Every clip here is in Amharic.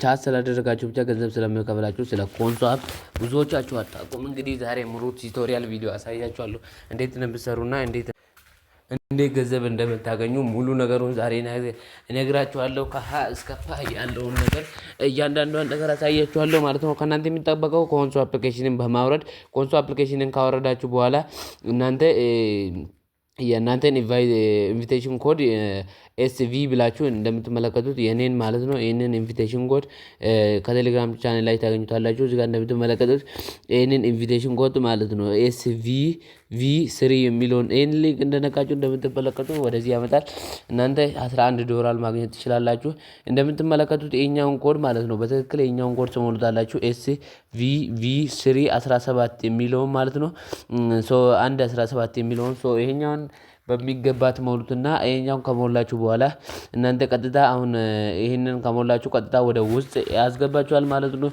Chat ስላደረጋችሁ ብቻ ገንዘብ ስለሚከፍላችሁ ስለ ኮንሶ app ብዙዎቻችሁ አታውቁም። እንግዲህ ዛሬ ሙሉ tutorial ቪዲዮ አሳያችኋለሁ እንዴት እንደምትሰሩና እንዴት ገንዘብ እንደምታገኙ ሙሉ ነገሩን ዛሬ እነግራችኋለሁ። ከሀ እስከ ፐ ያለውን ነገር እያንዳንዷን ነገር አሳያችኋለሁ ማለት ነው። ከእናንተ የሚጠበቀው ኮንሶ application ን በማውረድ፣ ኮንሶ application ን ካወረዳችሁ በኋላ እናንተ የእናንተን invitation code SV ብላችሁ እንደምትመለከቱት የኔን ማለት ነው። ይህንን invitation code ከቴሌግራም ቻናል ላይ ታገኙታላችሁ። እዚጋ እንደምትመለከቱት ይህንን invitation code ማለት ነው SVV3 የሚለውን ይህን link እንደነካችሁ እንደምትመለከቱ ወደዚህ ያመጣል። እናንተ 11 ዶላር ማግኘት ትችላላችሁ። እንደምትመለከቱት ይሄኛውን ኮድ ማለት ነው፣ በትክክል ይሄኛውን ኮድ ትሞሉታላችሁ። SVV3 17 የሚለውን ማለት ነው። So 1 17 የሚለውን፣ so ይሄኛውን በሚገባ ትሞሉትና ይሄኛውን ከሞላችሁ በኋላ እናንተ ቀጥታ አሁን ይህንን ከሞላችሁ ቀጥታ ወደ ውስጥ ያስገባችኋል ማለት ነው።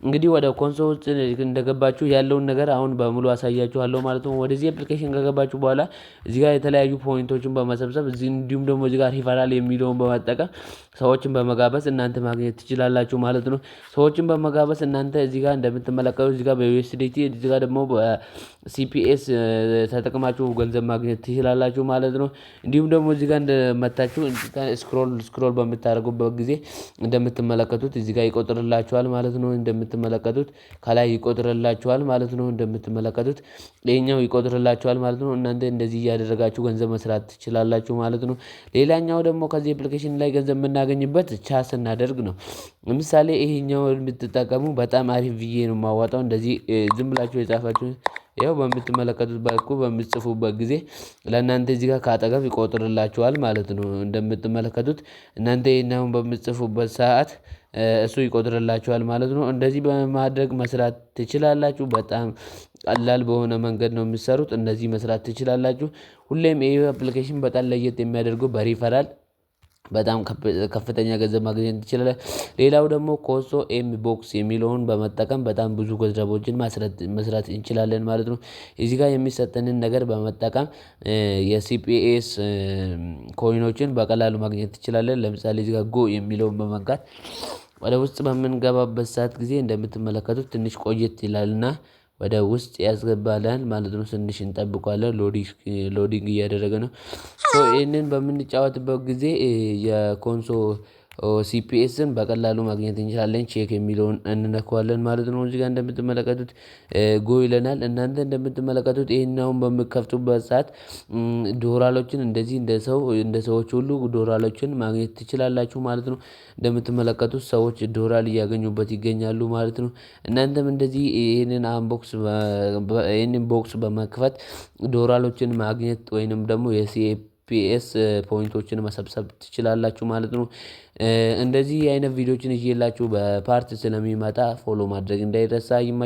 እንግዲህ ወደ ኮንሶ ውስጥ እንደገባችሁ ያለውን ነገር አሁን በሙሉ አሳያችኋለሁ ማለት ነው። ወደዚህ application ከገባችሁ በኋላ እዚህ ጋር የተለያዩ point ኦችን በመሰብሰብ እዚህ እንዲሁም ደግሞ እዚህ ጋር ሪፈራል የሚለውን በመጠቀም ሰዎችን በመጋበዝ እናንተ ማግኘት ትችላላችሁ ማለት ነው። ሰዎችን በመጋበዝ እናንተ እዚህ ጋር እንደምትመለከቱ እዚህ ጋር በ USDT፣ እዚህ ጋር ደግሞ በ CPS ተጠቅማችሁ ገንዘብ ማግኘት ትችላላችሁ ማለት ነው። እንዲሁም ደግሞ እዚህ ጋር እንደመታችሁ scroll scroll በምታደርጉበት ጊዜ እንደምትመለከቱት እዚህ ጋር ይቆጥርላችኋል ማለት ነው። እንደምትመለከቱት ከላይ ይቆጥርላችኋል ማለት ነው። እንደምትመለከቱት ይሄኛው ይቆጥርላችኋል ማለት ነው። እናንተ እንደዚህ እያደረጋችሁ ገንዘብ መስራት ትችላላችሁ ማለት ነው። ሌላኛው ደግሞ ከዚህ application ላይ ገንዘብ የምናገኝበት chat ስናደርግ ነው። ለምሳሌ ይሄኛው የምትጠቀሙ በጣም አሪፍ ብዬ ነው የማዋጣው። እንደዚህ ዝም ብላችሁ የጻፋችሁ ያው በምትመለከቱት በኩል በምትጽፉበት ጊዜ ለእናንተ እዚህ ጋር ከአጠገብ ይቆጥርላችኋል ማለት ነው። እንደምትመለከቱት እናንተ ይሄን አሁን በምትጽፉበት ሰዓት እሱ ይቆጥርላችኋል ማለት ነው። እንደዚህ በማድረግ መስራት ትችላላችሁ። በጣም ቀላል በሆነ መንገድ ነው የሚሰሩት። እንደዚህ መስራት ትችላላችሁ። ሁሌም ይህ application በጣም ለየት የሚያደርገው በሪፈራል በጣም ከፍተኛ ገንዘብ ማግኘት እንችላለን። ሌላው ደግሞ ኮንሶ M box የሚለውን በመጠቀም በጣም ብዙ ገንዘቦችን መስራት እንችላለን ማለት ነው። እዚህ ጋር የሚሰጠንን ነገር በመጠቀም የ CPS coin ኦችን በቀላሉ ማግኘት እንችላለን። ለምሳሌ እዚህ ጋር go የሚለውን በመንካት ወደ ውስጥ በምንገባበት ሰዓት ጊዜ እንደምትመለከቱት ትንሽ ቆየት ይላልና ወደ ውስጥ ያስገባናል ማለት ነው። ትንሽ እንጠብቀዋለን፣ loading እያደረገ ነው። So ይህንን በምንጫወትበት ጊዜ የኮንሶ CPS ን በቀላሉ ማግኘት እንችላለን። Check የሚለውን እንነካዋለን ማለት ነው። እዚህ ጋር እንደምትመለከቱት go ይለናል። እናንተ እንደምትመለከቱት ይህኛውን በምከፍቱበት ሰዓት ዶላሮችን እንደዚህ እንደ ሰዎች ሁሉ ዶላሮችን ማግኘት ትችላላችሁ ማለት ነው። እንደምትመለከቱት ሰዎች ዶላር እያገኙበት ይገኛሉ ማለት ነው። እናንተም እንደዚህ ይህንን box በመክፈት ዶላሮችን ማግኘት ወይንም ደግሞ የ CPS point ኦችን መሰብሰብ ትችላላችሁ ማለት ነው። እንደዚህ አይነት ቪዲዮችን ይዤላችሁ በ part ስለሚመጣ follow ማድረግ እንዳይረሳ። ይመቻል።